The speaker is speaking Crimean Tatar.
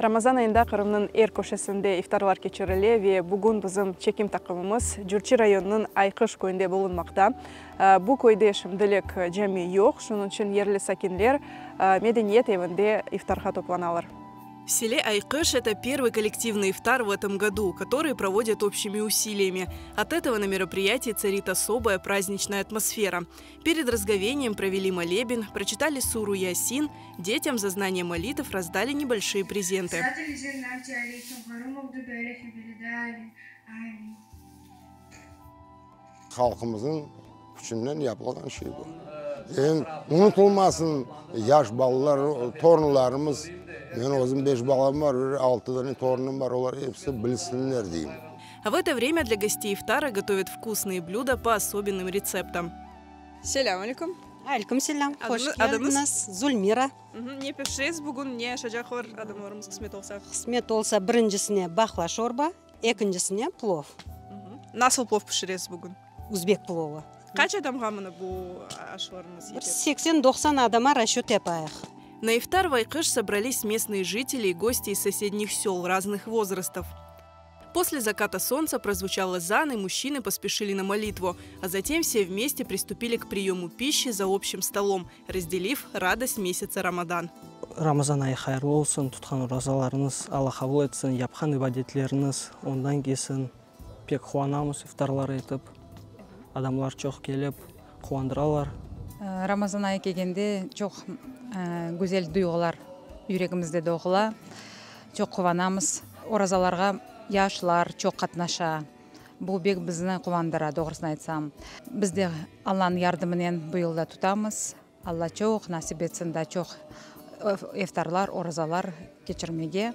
Ramazan ayında Qırımnıñ er köşesinde iftarlar keçirile ve bugün bizim çekim taqımımız Cürçi rayonınıñ Ayqış köyünde bulunmaqta. Bu köyde şimdilik cami yoq, şunıñ içün yerli sakinler medeniyet evinde iftarğa toplanalar. В селе Айкыш это первый коллективный ифтар в этом году, который проводят общими усилиями. От этого на мероприятии царит особая праздничная атмосфера. Перед разговением провели молебен, прочитали суру Ясин, детям за знание молитв раздали небольшие презенты. Halqımıznıñ küçünden yapılğan şey bu. Em unutılmasın yaş balalar, torunlarımız, men özüm beş balam bar, altı dane torunım bar, olar episi bilsinler deyim. А в это время для гостей ифтара готовят вкусные блюда по особенным рецептам. Selâm aleyküm. Aleyküm selâm. Hoş keldiñiz. Zulmira. Ne pişiresiz bugün, ne aşacaqlar adamlarımız qısmet olsa? Qısmet olsa birincisine baqla şorba, ekincisine plov. Nasıl plov pişiresiz bugün? Uzbek plovı. Qaç adamğa mına bu aşlarıñız yeter? Bir 80-90 adama rasçöt yapayıq. На ифтар в Айкыш собрались местные жители и гости из соседних сел разных возрастов. После заката солнца прозвучал азан, и мужчины поспешили на молитву, а затем все вместе приступили к приему пищи за общим столом, разделив радость месяца Рамадан. Ramazan ayı hayırlı olsun, tutqan orazalarıñız Alla qabul etsin, yapqan ibadetleriñiz ondan kelsin. Pek quvanamız iftarlar etip, adamlar çoq kelip quvandıralar. Ramazan ayı kelgende çoq güzel duyğular yüregimizde doğula, çoq quvanamız. Orazalarğa yaşlar çoq qatnaşa, bu bek bizni quvandıra, doğrusını aytsam. Biz de Allanıñ yardımınen bu yıl da tutamız. Alla çoq nasip etsin daa çoq iftarlar, orazalar keçirmege.